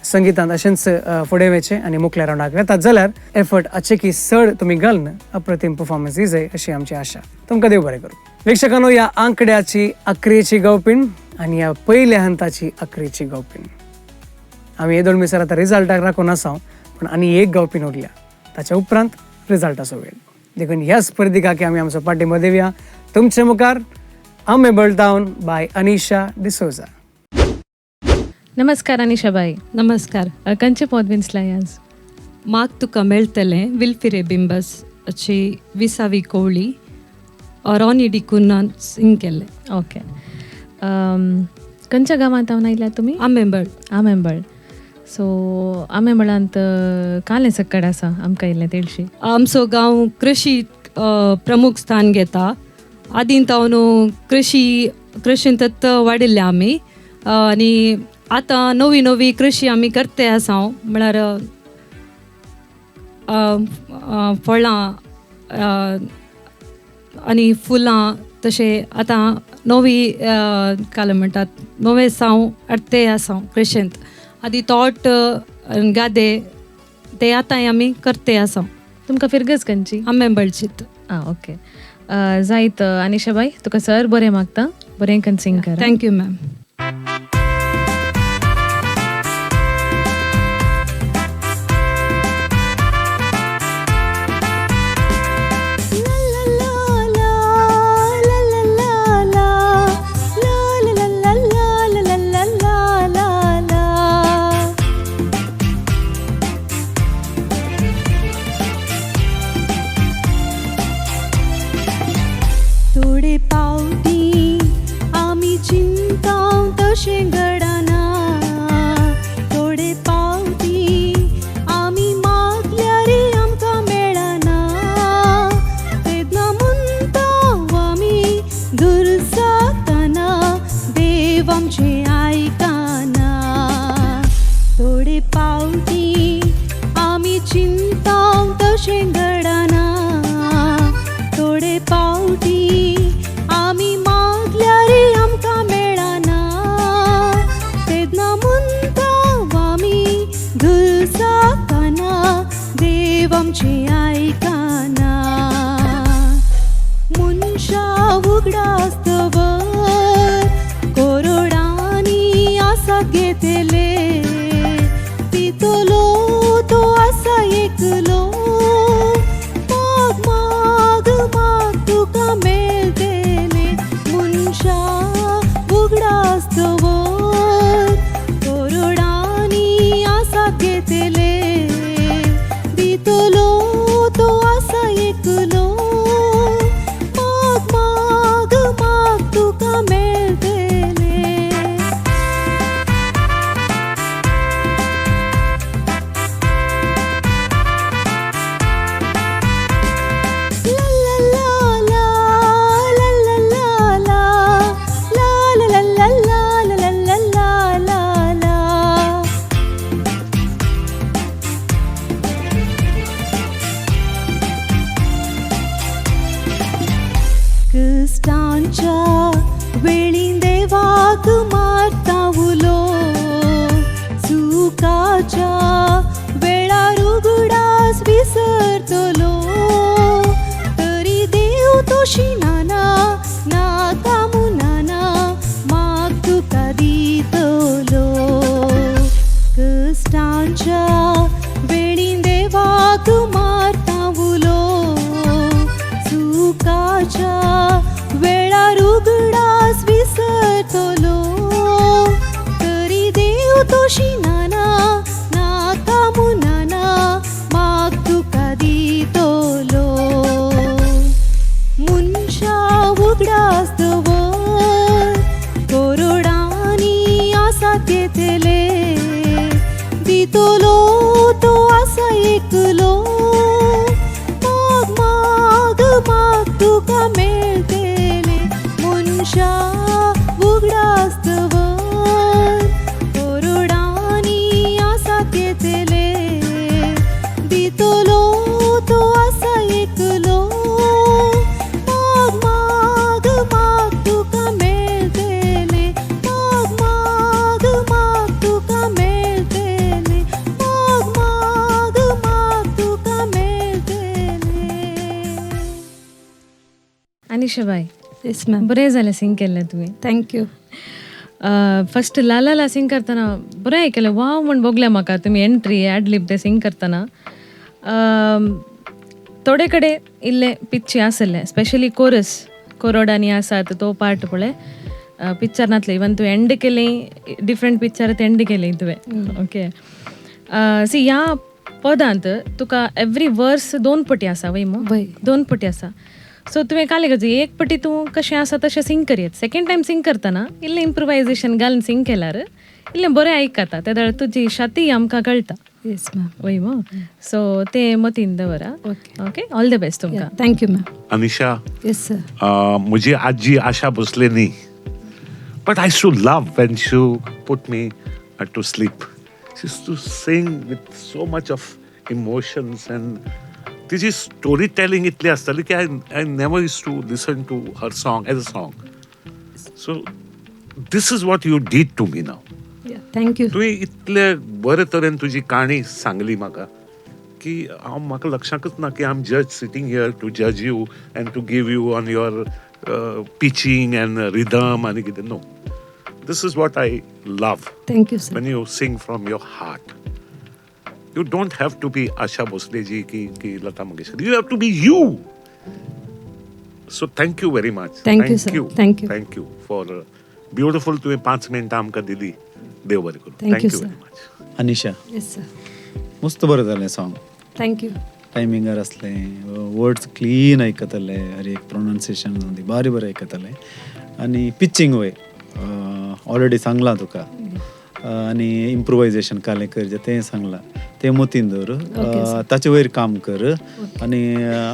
संगितांत अशेंच फुडें वचें आनी मुखल्या रावंडाक वेतात जाल्यार एफर्ट अचेकी चड तुमी घालून अप्रतीम परफॉर्मन्स दी जाय अशी आमची आशा. तुमकां देव बरें करूं. प्रेक्षकांनो, ह्या आंकड्याची अकरेची गावपीण आनी ह्या पयल्या हंताची अकरेची गावपीण. आमी हे दोन मिसर आतां रिजल्टाक राखून आसा, पूण आनी एक गावपीण उरल्या, ताच्या उपरांत रिजल्टाचो वेळ. देखून ह्या स्पर्धिकाक आमी आमचो पाठिंबो दिवया. तुमचे मुखार आमे टावन बाय अनिशा डिसोजा. नमस्कार अनिशा बाई. नमस्कार. खंयचें पद विंचलां आज? माग तुका मेळटलें विल्फिरे बिंबसची विसावी कोवळी रॉनी डिकुन्हान सिंग केल्लें. ओके, खंयच्या गांवांत हांव आयल्या तुमी? आमेंबळ. आमेंबळ. सो आमेंबळांत कालें सक्कड आसा आमकां इल्लें तेळशी. आमचो गांव कृशी प्रमुख स्थान घेता. आदीं तावन कृशींतच वाडिल्ले आमी आनी आतां नवी नवी कृशी आमी करते आसा. म्हळ्यार फळां आनी फुलां तशें आतां नवी काल म्हणटात नवे साव हाडते आसा कृशींत. आदी तोट गादे ते आतांय आमी करते आसा. तुमकां फिरगज खंयची? आंबेंबळचीत. आं ओके जायत अनिशा बाय, तुका सर बरें मागता, बरें करून सिंग कर. Thank you ma'am. थोडे पावटी आमी चिंता तशें घडना, थोडे पावटी आमी मागल्यार आमकां मेळना, तेन्ना म्हणटा आमी दुर्सातना देव आमचें आयकना. थोडे पावटी आमी चिंता तशें घडना, थोडे पावटी आमी मागल्यार आमकां मेळना, तेन्ना म्हणटा आमी दुर्सातना देव आमचें आयकना. मनशा उगडास दवर कोरोडांनी आसा घेतले, तितलो तो आसा एकलो, माग माग माग तुका मेळटलें. मनशा उगडास दवर कोरोडांनी आसा घेतले, दितलो तो आसा एकलो, माग माग माग तुका मेळटलें. La la la la la la la la la la la la la la la la la. क्रिस्तांच्या वेळी देवाक मारता उलो, सुखाच्या वेळार उगडास विसरतलो, तरी देव तोशी नाना नाका मुनाना माग तुका दितलो. क्रिस्तांच्या वेळी देवाक मारता उलो, सुखाच्या वेळार उगडास विसरतलो, तरी देव तोशी नाना नाका मुनाना माग तुका दितलो. मनशा उगडास दवर कोरोडांनी आसा घेतले, दितलो तो आसा एकलो, माग माग माग तुका मेळटलें. मनशा उगडास दवर कोरोडांनी आसा घेतले, दितलो तो आसा एकलो, माग माग माग तुका मेळटलें. माग माग माग तुका मेळटलें. माग माग माग तुका मेळटलें. अनिशा बाय, येस मॅम. बरें जालें सिंग केल्लें तुवें. Thank you. First ला ला ला सिंग करतना बरें आयकलें, वाव म्हण भोगलें म्हाका तुमी एंट्री एडलीप ते सिंग करतना. थोडे कडेन इल्लें पिच्ची आसलें, स्पेशली कोरस कोरोडांनी आसात तो पार्ट पळय पिक्चर नातलें, इवन तूं एंड केलें डिफरंट पिक्चर एंड केलें तुवें. ओके सी ह्या पदांत तुका एवरी वर्स दोन पटी आसा वय मो? वय दोन पटी आसा. सो तुवें काल करचें एक पटी तूं कशें आसा तशें सिंग करयत, सेकेंड टायम सिंग करतना इल्लें इम्प्रोवायजेशन घालून सिंग केल्यार इल्लें बरें आयकता, ते जाल्यार तुजी शाती आमकां कळटा. येस मॅम. वय मो? सो तें मतीन दवर. ओके, ऑल the best तुमकां. Thank you ma'am. Anisha. Yes sir. म्हजी आजी आशा भोसले न्ही, but I used to love when she put me to sleep. She used to sing with so much of emotions and तिची story telling इतली आसताली की I never used to listen to her song as a song. So this is what you did to me now. Thank you. तुवें इतले बरे तरेन तुजी काणी सांगली म्हाका. की हांव म्हाका लक्षाकच ना की I am judge sitting here to judge you and to give you on your pitching and rhythm आनी कितें. No, this is what I love. Thank you sir. When you sing from your heart, you don't have to be Asha Bhosle ji ki Lata Mangeshkar. You have to be you. So thank you very much. Thank you, sir. Thank you. Thank you for beautiful तुवें 5 मिनटां आमकां दिली. देव बरें करूं. Thank you very much. Anisha. Yes sir. मस्त बरें जालें सॉंग. Thank you. टायमिंगार आसलें, वर्ड्स क्लीन आयकताले, हर एक प्रोनाउन्सिएशन बारी बरें आयकताले आनी पिचिंग वय ऑलरेडी सांगलां तुका आनी इम्प्रोवायजेशन कालें करचें तें सांगलां, तें मतीन दवर, ताचे वयर काम कर आनी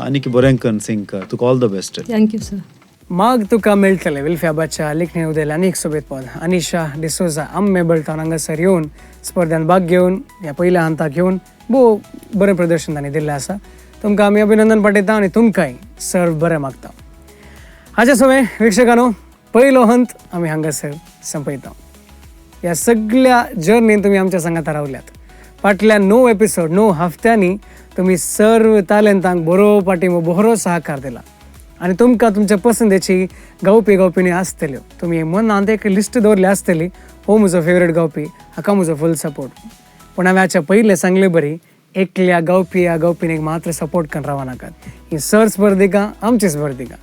आनीक बरें करून सिंग कर. तुका all the best. Thank you sir. माग तुका मेळटलें विल्फ्याबाच्या लेखणी उदेल आनी एक सोबीत पद. अनिशा डिसोजा आम्मे बळटावन हांगासर येवन स्पर्ध्यान भाग घेवन ह्या पयल्या हंताक घेवन भोव बरें प्रदर्शन तांणी दिल्लें आसा. तुमकां आमी अभिनंदन पाठयता आनी तुमकांय सर्व बरें मागता. हाचे सवें वीक्षकांनो पयलो हंत आमी हांगासर संपयता. ह्या सगळ्या जर्नीन तुमी आमच्या सांगाता रावल्यात. फाटल्या 9 एपिसोड 9 हफ्त्यांनी तुमी सर्व तालेंतांक बरो पाठिंबो बरो सहकार दिला आनी तुमकां तुमच्या पसंदेची गावपी गावपिणी आसतल्यो. तुमी मनांत एक लिस्ट दवरली आसतली, हो म्हजो फेवरेट गावपी, हाका म्हजो फूल सपोर्ट. पूण हांवें हाच्या पयलें सांगले बरी एकल्या गावपी ह्या गावपिणीक मात्र सपोर्ट करून रावनाकात. ही सर स्पर्धिका आमची स्पर्धिका,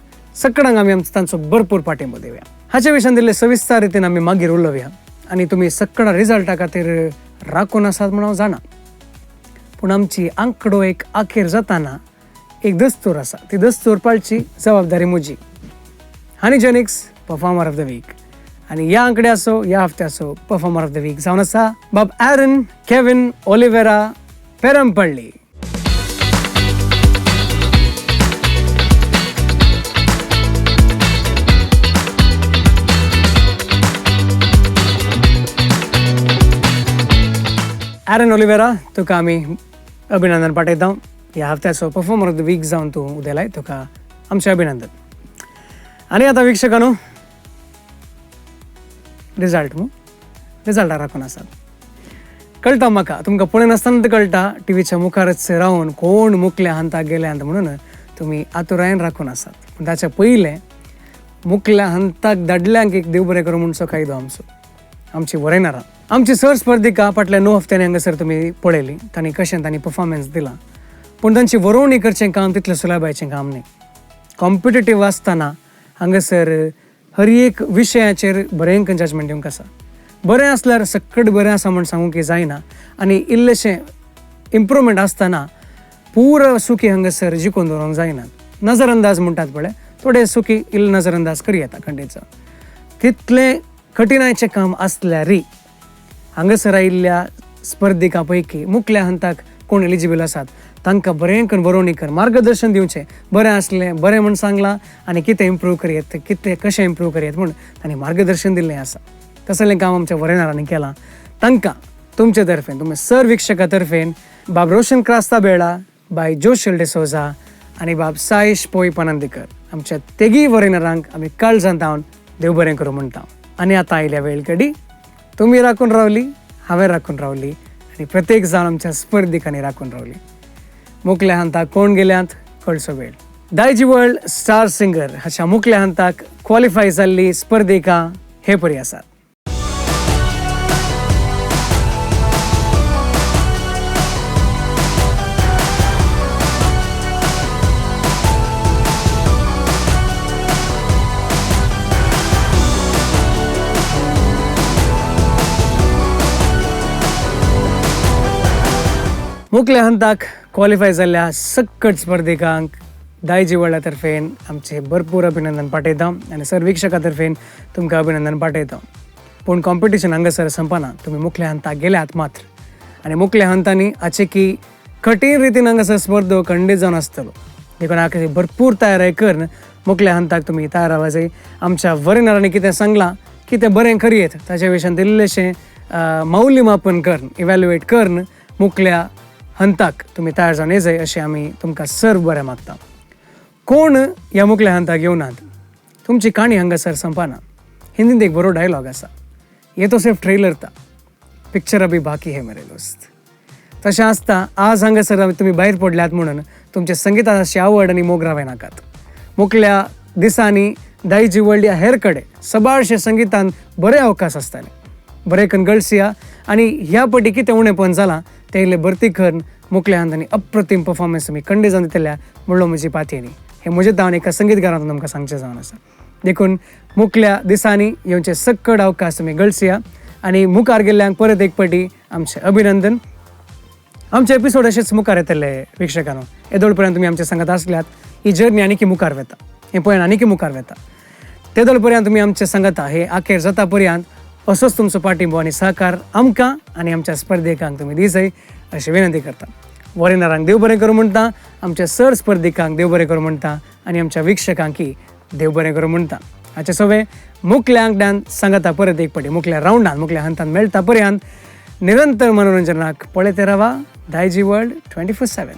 सगळ्यांक आमी आमचो तांचो भरपूर पाठिंबो दिवया. हाच्या विशयान दिल्ले सविस्तर रितीन आमी मागीर उलोवया आनी तुमी सगळ्या रिजल्टा खातीर राखून आसात म्हूण हांव जाणा. पूण आमची आंकडो एक आखेर जाताना एक दस्तूर आसा, ती दस्तूर पाळची जबाबदारी म्हजी. Honey Genix performer of the week आनी ह्या आंकड्याचो ह्या हफ्त्याचो परफॉर्मर ऑफ the week जावन आसा बाब Aaron Kevin Oliveira, Perampalli. Aaron Oliveira तुका आमी अभिनंदन पाठयता. ह्या हफ्त्याचो परफॉर्मर ऑफ the week जावन तूं उदेलाय, तुका आमचें अभिनंदन. आनी आतां वीक्षकांनो रिजल्ट मू रिजल्टा राखून आसात. कळटा म्हाका, तुमकां पळयनासतना कळटा टिवीच्या मुखारच रावन कोण मुकल्या हंताक गेले हंत म्हणून तुमी आतुरायन राखून आसात. पूण ताच्या पयलें मुकल्या हंताक धाडल्यांक एक देव बरें करूं म्हणचो कायदो आमचो, आमची वरयणारां आमची सर स्पर्धिका फाटल्या 9 हफ्त्यांनी हांगासर तुमी पळयली तांणी कशें तांणी परफॉर्मन्स दिला. पूण तांची वरोवणी करचें काम तितलें सुलभायेचें काम न्ही. कॉम्पिटेटीव आसतना हांगासर हर एक विशयाचेर बरें जजमेंट दिवंक आसा. बरें आसल्यार सकट बरें आसा म्हूण सांगूंक जायना आनी इल्लेशें इम्प्रूवमेंट आसतना पुरो सुकी हांगासर जिखून दवरूंक जायना. नजर अंदाज म्हणटात पळय, थोडे सुकी इल्ले नजर अंदाज करी येता खंडीचो. तितलें कठिणायेचें काम आसल्यारय हांगासर आयिल्ल्या स्पर्धिकां पैकी मुखल्या हंताक कोण एलिजिबल आसात तांकां बरें करून बरोवणी कर मार्गदर्शन दिवचें. बरें आसलें बरें म्हूण सांगलां आनी कितें इम्प्रूव करयेत, कितें कशें इम्प्रूव करयेत म्हूण तांणी मार्गदर्शन दिल्लें आसा. तसलें काम आमच्या वरेनारांनी केलां. तांकां तुमचे तर्फेन, तुमच्या सर वीक्षका तर्फेन बाब रोशन क्रास्ता बेळा, बाय जोशल डिसोजा आनी बाब साईश पोई पनंदीकर आमच्या तेगी वरेनारांक आमी काळजांत धांवन देव बरें करूं म्हणटा. आनी आतां आयल्या वेळ कडी तुमी राखून रावली, हांवें राखून रावली आनी प्रत्येक जाण आमच्या स्पर्धिकांनी राखून रावली. मुखल्या हंताक कोण गेल्यात कळचो वेळ. दायजी वर्ल्ड स्टार सिंगर हाच्या मुखल्या हंताक क्वॉलिफाय जाल्ली स्पर्धिका हे परी आसात. मुखल्या हंताक क्वॉलिफाय जाल्ल्या सक्कट स्पर्धिकांक दायजी वर्ल्डा तर्फेन आमचें भरपूर अभिनंदन पाठयता आनी सर वीक्षका तर्फेन तुमकां अभिनंदन पाठयता. पूण कॉम्पिटिशन हांगासर संपना, तुमी मुखल्या हंताक गेल्यात मात्र आनी मुखल्या हंतांनी हाचे की कठीण रितीन हांगासर स्पर्धो खंडीत जावन आसतलो. देखून हाका भरपूर तयारी करून मुखल्या हंताक तुमी तयार रावा जाय. आमच्या वरिणारांनी कितें सांगलां कितें बरें करयेत ताच्या विशयान इल्लेशें मौल्यमापन करून इव्हॅल्युएट करून मुखल्या हंताक तुमी तयार जावन येजाय अशें आमी तुमकां सर्व बरें मागता. कोण ह्या मुखल्या हंताक येवनात, तुमची काणी हांगासर संपना. हिंदींत एक बरो डायलॉग आसा, ये तो सिर्फ ट्रेलर था, पिक्चर अभी बाकी है मेरे दोस्त. तशें आसता आज हांगासर तुमी भायर पडल्यात म्हणून तुमच्या संगितान अशी आवड आनी मोग रावयनाकात. मुखल्या दिसांनी दायजी वर्ल्ड ह्या हेर कडेन सबारशे संगितान बरे अवकाश आसताले, बरे कन गळसिया आनी ह्या पटी कितें उणेपण जालां तें इल्लें भरती करून मुखल्या आनी अप्रतीम परफॉर्मन्स तुमी खंडीत जावन दितल्या म्हणलो म्हजी पातयेनी. हें म्हजें दावन एका संगीतकारान तुमकां सांगचें जावन आसा. देखून मुखल्या दिसांनी येवचे सक्कड अवकाश तुमी गळसिया आनी मुखार गेल्ल्यांक परत एक पटी आमचें अभिनंदन. आमचे एपिसोड अशेंच मुखार येतले विक्षकांनो. येदोळ पर्यंत तुमी आमच्या सांगात आसल्यात ही जर्नी आनीकी मुखार वता, हें पळयन आनीकी मुखार वता. तेदोळ पर्यंत तुमी आमच्या सांगाता हे आखेर जाता पर्यंत असोच तुमचो पाठिंबो आनी सहकार आमकां आनी आमच्या स्पर्धेकांक तुमी दिसय अशी विनंती करता. वॉरिनरांक देव बरें करूं म्हणटा, आमच्या सर स्पर्धिकांक देव बरें करूं म्हणटा आनी आमच्या विक्षकांकी देव बरें करूं म्हणटा. हाचे सवे मुखल्या आंकड्यान सांगाता परत एक पटी मुखल्या रावंडान मुखल्या हंतान मेळटा पर्यंत निरंतर मनोरंजनाक पळयत रावा दायजी वर्ल्ड 24/7.